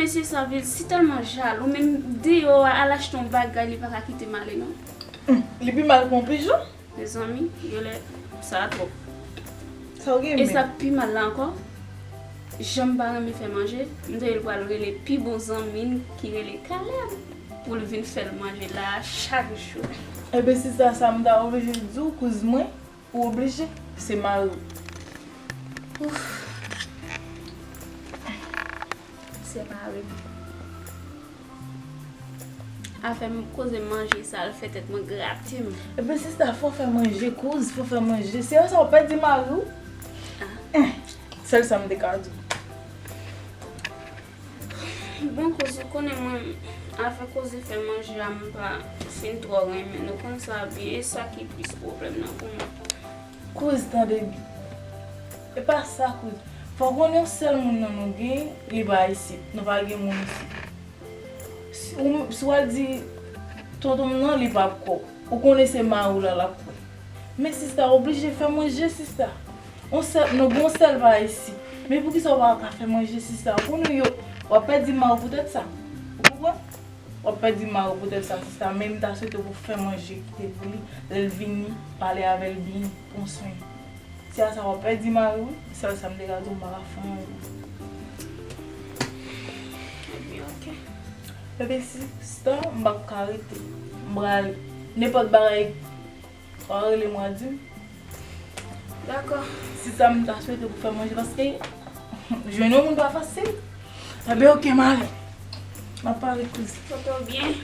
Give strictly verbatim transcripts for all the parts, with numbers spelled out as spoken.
Mesye sa vle si tèlman jalou, menm deyò a, al achte yon bagay, li pa ka kite m ale non. Li pi mal ke yon pijon. Mezanmi, genlè sa twòp. Sa w gen E men. Sa k pi mal la ankò, jan m pa renmen fè manje, m tande l pral rele pi bon zanmi n ki rele Caleb pou l vin fè l manje la a chak jou. Ebyen sista, sa m ta oblije di w, kouz mwen, ou oblije, se mari w. Ouf. Se mari m. Afè m koze manje sa, l fè tèt mwen grate m. Ebyen sista, fò fè manje, kouz, fò fè manje. Se sa w pèdi mari w? Eh, sèl sa m te ka di w. Bon, kouz, ou konnen mwen, afè koze fè manje a, m pa fin twò renmen. Nou konn sa byen, e sa ki plis pwoblèm nan pou mwen. Kouz, tande byen. E pa sa, kouz. Fò w konnen yon sèl moun nan nou gen, li pa isit. Nou pa gen moun isit. Si w, si w al di tonton m nan, li p ap kwè w. Ou konnen se mari w la l ap kwè. Men sista, w oblije fè manje, sista. On sèl, nou gen yon sèl pa isit. Men poukisa w pa ka fè manje, sista? Ou konnen yo, w ap pèdi mari w poutèt sa. Ou konprann? W ap pèdi mari w poutèt sa, sista. Men m ta swete pou w fè manje kite pou li. Lè l vini, pale avè l byen, pran swen. Si a sa w ap pèdi mari w, sèl sa m te ka di w, m pa ka fè anyen. Ebyen, ok. Ebyen, sista, m p ap ka rete. M prale. Nenpòt bagay, w a rele m, w a di m. Dakò. Sista, m ta swete pou fè manje, paske jwenn yon moun pa fasil. Ebyen, ok, m ale. M ap pale kouz. Foto byen.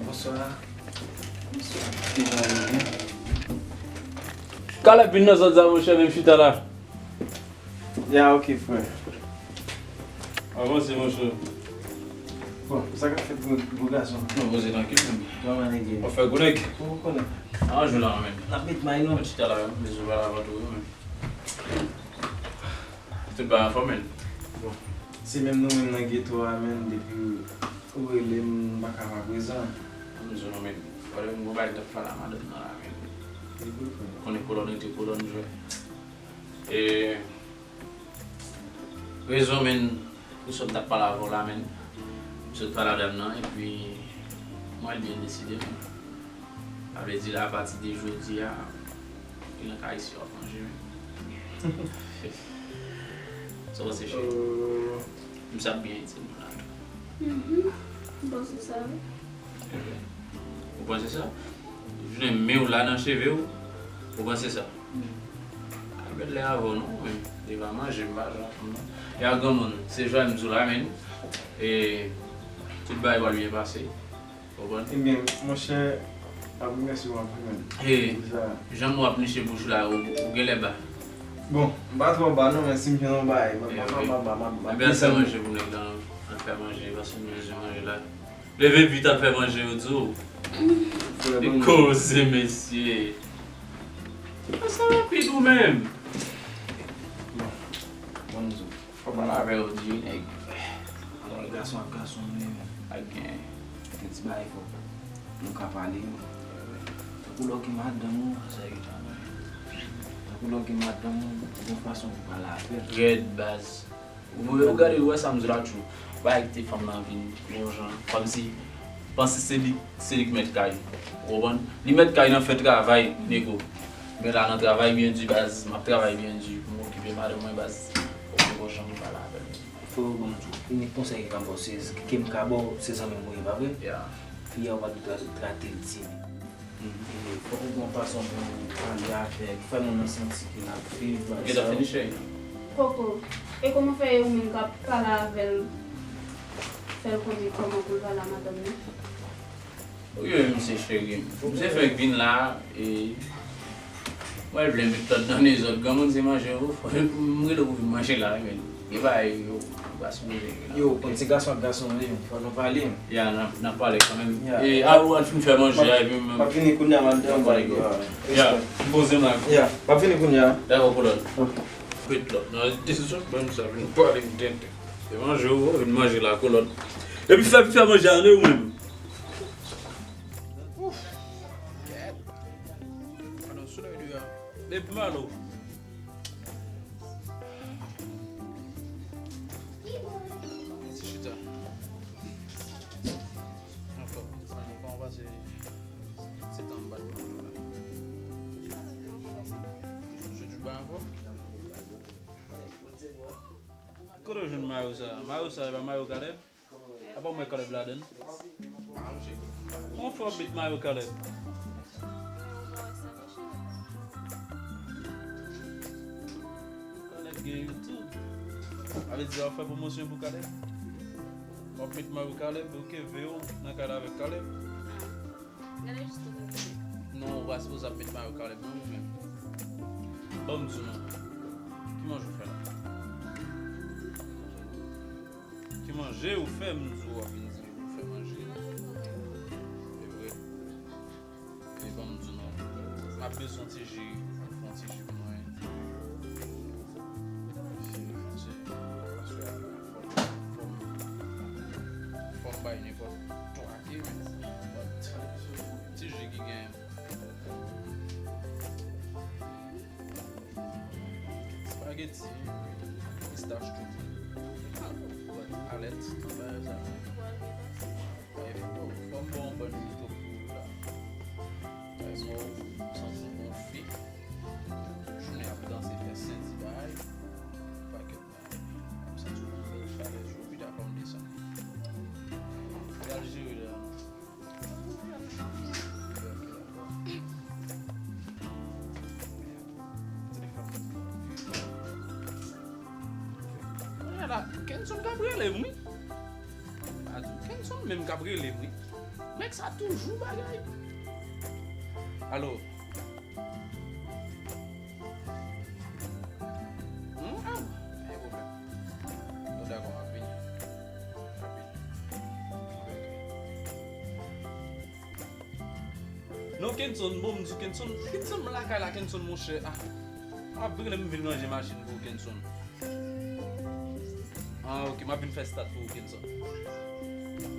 Bonswa. Bonswa. Kijan nou ye? Caleb vin nan zòn sa, monchè, menm chita la. Ya, ok, frè. Avanse, monchè. Bon, sa k ap fèt, gwo, gwo gason? Non, poze trankil, menm. Kòman nèg ye? W ap fè gwo nèg? Ou konnen. Aranje w la, menm. N ap met may, non. Mwen chita la, menm. Bezwen pale avè w tou, menm. Tout bagay anfòm, menm. Bon, se menm nou menm nan geto a, menm, depi ou rele m, m pa ka pa prezan. Ann di w non, menm. Whatever, m gon bagay m t ap pale a madanm nan la, menm. Li kou frè. Konnen kolòn rete kolòn, jwè. E rezon, menm, pou sa m t ap pale avè w la, menm. M sot pale a dam nan, epi mwen byen deside, menm. Sa vle di la, apati de jodi a, li nan kay isi w ap manje, menm. Sa w panse, cheri? Euh, M sa byen itil mwen la tou. Mhm. M panse sa, wi. Ou panse sa? Jounen men w la nan cheve w, ou panse sa? Al bèt lè avè w non, men li pa manje, m pa jan fanm nan. E a granmoun, se jwè m di w la, men e tout bagay pral byen pase. Ou konprann? Ebyen, monchè, m ap remèsye w anpil, men. E jan w ap niche bouch ou la, ou, ou genlè ba. Bon, m pa twò ba non, men si m jwenn yon bagay, m ap, m ap, m ap, m ap, m ap, m ap. Ebyen, al fè manje pou nèg lan, al fè manje, paske m bezwen manje la. Leve vit, al fè manje, yo di w. Li koze, mesye. Pase rapid ou menm. Bon, bon, m di w. Fò pale avè yo, di nèg. Alò, gason ak gason, men. Pa gen. Gen ti bagay fò nou ka pale. Tankou lè w gen madanm ou, sa e tankou lè w gen madanm ou, ou gen fason pou pale avè l. Rèd, baz. Ou, ou gade, ou wè sa m di w la, tjou. Bagay kite fanm nan vin yon jan, kòmsi panse se li, se li k mèt kay. Ou konprann? Li mèt kay nan fè travay, nego. Men la nan travay byen di, baz, m ap travay byen di pou m okipe madanm mwen, baz. Ou gen jan pou pale avè l. Frè, bon, m di w, inik konsèy ke m ka ba w, se, ke m ka ba w, se zanmi m ou ye, pa vre? Ya. Fi a, ou pa dwe tra-, trate l tibit. E fòk ou gen yon fason pou w pale avè l, fè moun nan santi ke l ap viv, bagay sa yo. Gentan fini, cheri? Poko. E kòman fè e ou menm k ap pale avè l, fè l konnen kòman pou l pale a madanm li? Wi, men misye cheri m. Misye fenk vin la, e mwen vle met lòd nan dezòd. Granmoun se manje, wi. Fò m rele w pou vin manje la, wi, men. Gen bagay yo pa sipoze gen la. Yo, konn se gason ak gason nou ye, fò nou pale. Ya, n ap, n ap pale kanmenm. Ya. E a ou al fin fè manje a, epi m ap vini kounye a, m al devan. Ya, m poze m la. Ya, m ap vini kounye a. Dakò, kolòn. Ok. Met lòd nan dezòd, ban m sa, vin pale m tenten. Se manje ou vin manje la, kolòn. Epi fè, fè manje a, non, ou menm. Ouf. Gad. Pandan w sou lè de a. Epi Malo. Ti chita. Ankò. Malo, kòman w pase ti tan m pa t wè w la? Jodi w pa ankò? Kote w jwenn mayo sa? Mayo sa, e pa mayo Caleb? Apa w wè Caleb ladann? Kòman fè w ap met mayo Caleb? Caleb gen YouTube. Sa vle di w ap fè pwomosyon pou Caleb? W ap met mayo Caleb, ok, veye w nan kay la avèk Caleb. Gade jis tout sa. Non, ou pa sipoze ap met mayo Caleb non, ou menm. Ban m di w non. Ki manje w fè la? Ki manje ou fè, m di w ap vin di ou fè manje. E vre. E ban m di w non. M ap bezwen ti ji, fè yon ti ji pou mwen. Fò m bay nenpòt twa ke, men, but, ti ji ki gen. Spaghetti, pistach tou. But, alèt, bagay sa. Fò m ba w yon bòn mojito pou ou la. Bagay sa, ou santi bon fi. Jounen ap danse, fè senti bagay. Pakèt bagay. Ou santi w bèl chalè jou, pita fò m desann. Al jere la. Kounye a la, Kenson k ap rele m, wi. Kenson menm k ap rele m, wi. Nèg sa toujou bagay. Alo. Hmm, ah, pa gen pwoblèm. Nou dakò, m ap vini. M ap vini. Non, Kenson, bon, m di Kenson, Kenson, m lakay la, Kenson, monchè. Ah, ap vini, m vin ranje machin pou Kenson. Ah, ok, m ap vin fè stat pou Kenson.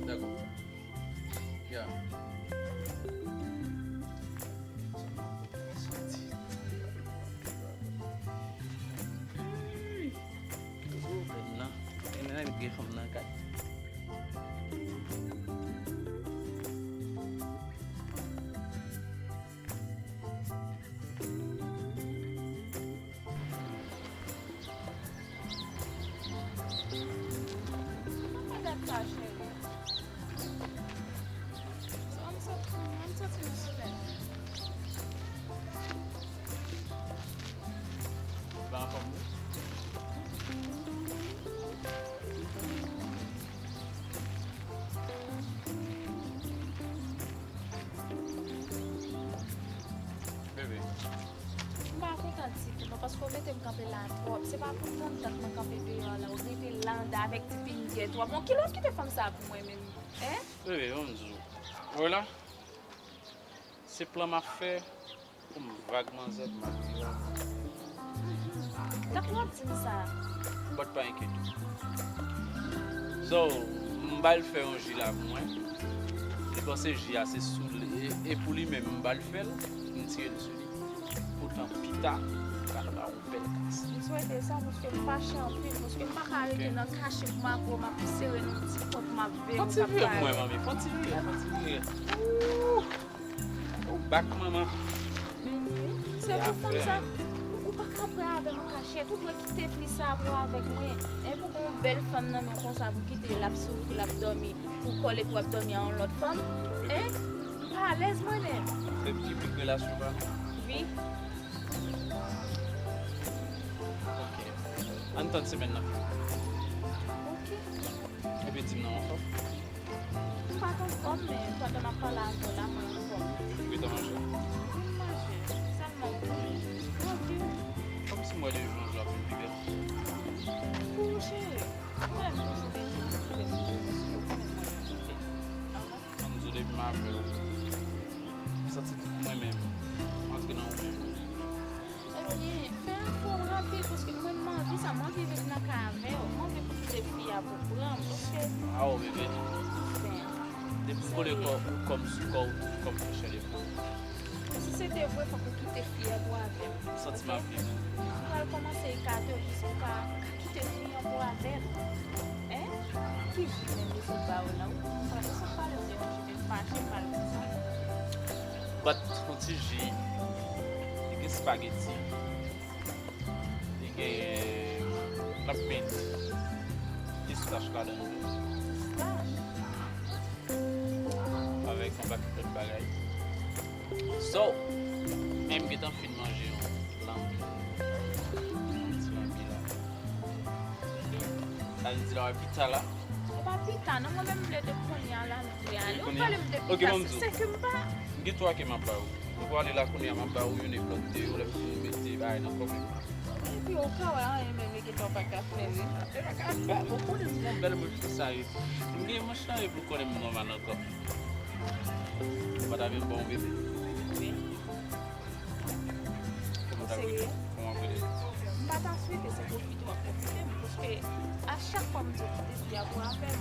Dakò. Ya. Nan, nan, nan, gen fanm nan kay. Mwen pa dat sa, cheri. So, ann sot, ann soti nan solèy. Ou pa anfòm, non? Bebe. M pa kontan ditou, non, paske w mete m kanpe la twòp. Se pa pou tann tann mwen kanpe deyò la, w rete la anndan avèk ti pingèt w. Bon, kilè w ap kite fanm sa a pou mwen menm? Hein? Bebe, ban m di w. Wè la, se plan m ap fè pou m vag manzè, pou m ap vire avè l. Tankou w ap di m sa. But pa enkyete w. So, m ba l fè yon ji la pou mwen. Li panse ji a se sou li, e, e pou li menm, m ba l fè l, m tire l sou li. Poutan pita, m pral ba w yon bèl kas. M swete sa, paske m fache anpil, paske m pa ka rete nan kache pou m ap wè w, m ap sere nan ti kòb, m ap veye w, m ap veye w. Fè yon ti vire pou mwen, manmi, fè yon ti vire, fè yon ti vire. Ooh! Ou bak manman. Men wi, se pou fanm sa, ou pa ka pran avè m an kachèt, ou dwe kite fi sa pou avèk mwen. E pou gon bèl fanm nan men w konsa pou kite l ap soufri, l ap dòmi, pou kòl epi w ap dòmi a yon lòt fanm. Hein? M pa alèz mwen menm. Se piblik relasyon pa nou? Wi. Ok. Ann tann semèn nan. Ok. Epi di m non anfòm. M pa t anfòm, men pandan m ap pale avè w la, mwen anfòm. Ou gentan manje? Wi, m manje. Sèlman m kouri. Tranquille. Kòmsi m wè de jou an jou ap vin pi bèl. Pou ou, cheri. Ou konnen m toujou bezwen ou, toujou bezwen ou, ou konnen mwen menm. Ann di w depi m avè w, m santi tout mwen menm antre nan ou menm. Ebyen, fè afè w rapid, paske mwen, m anvi sa, m anvi viv nan kay avè w, m anvi pou kite fi a pou pran m, paske... Awo, bebe. Depi m kole kò, kò m sou kò w, kò m fè chè de poul. Si se te vre, fòk ou kite Fi an pou avè m. Santi m ap viv. Ou pral kòmanse ekate w jis pou ka kite fi an pou avè m. Hein? Ki vi menm yo sot ba ou la? Ou pa, ou sot pale m de yon jus de fache, pale m sa. Bat yon ti ji. Li gen spaghetti. Li gen lapin. Pistach ladan l tou. Pistach? Avèk yon pakèt lòt bagay. So, men m gentan fin manje yon lanbi. Yon ti lanbi la. Sa vle di la wè pita la. Se pa pita non, mwen menm m vle de kounye a la, nou vle ale. Ou pale m de pita, se ke m pa. M gen twa ke m ap ba ou. Nou pral ale la kounye a, m ap ba ou youn epi lòt de yo lè m fin mete bagay nan kò m. Epi ou ka wè anyen menm li gentan pa ka fè li. Li pa ka fè, ou konnen m gon bèl moun fi sa ye. M gen manch la epi ou konnen m nòmal ankò. Ou pa ta vin bon bebe. Wi. Kòman w ta vle? Kòman w vle? M pa ta swete se pwofite w ap pwofite m, paske a chak fwa m di w kite fi a pou avè m.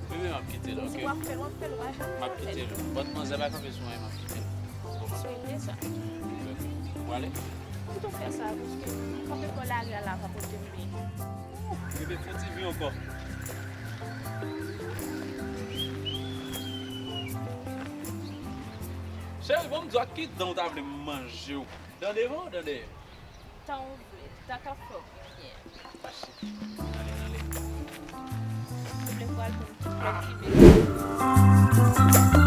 Wi, men m ap kite l, oke? M ap kite l, ou pa janm fè l. M ap kite l. Bòt manzè pa kanpe sou mwen, m ap kite l. Ou konprann? Swete sa. Ou prale? Kite w fè sa, paske m kanpe bò lari a la, pa pote m byen. Bebe, fè ti vi ankò. Cheri, bon, m di w ak ki dan w ta vle m manje w. Dan devan ou dan dèyè? Tan ou vle, ta ka fè w byen. Pa fache. Ale, ale. Ou vle pral pou m tout lòt ki vle.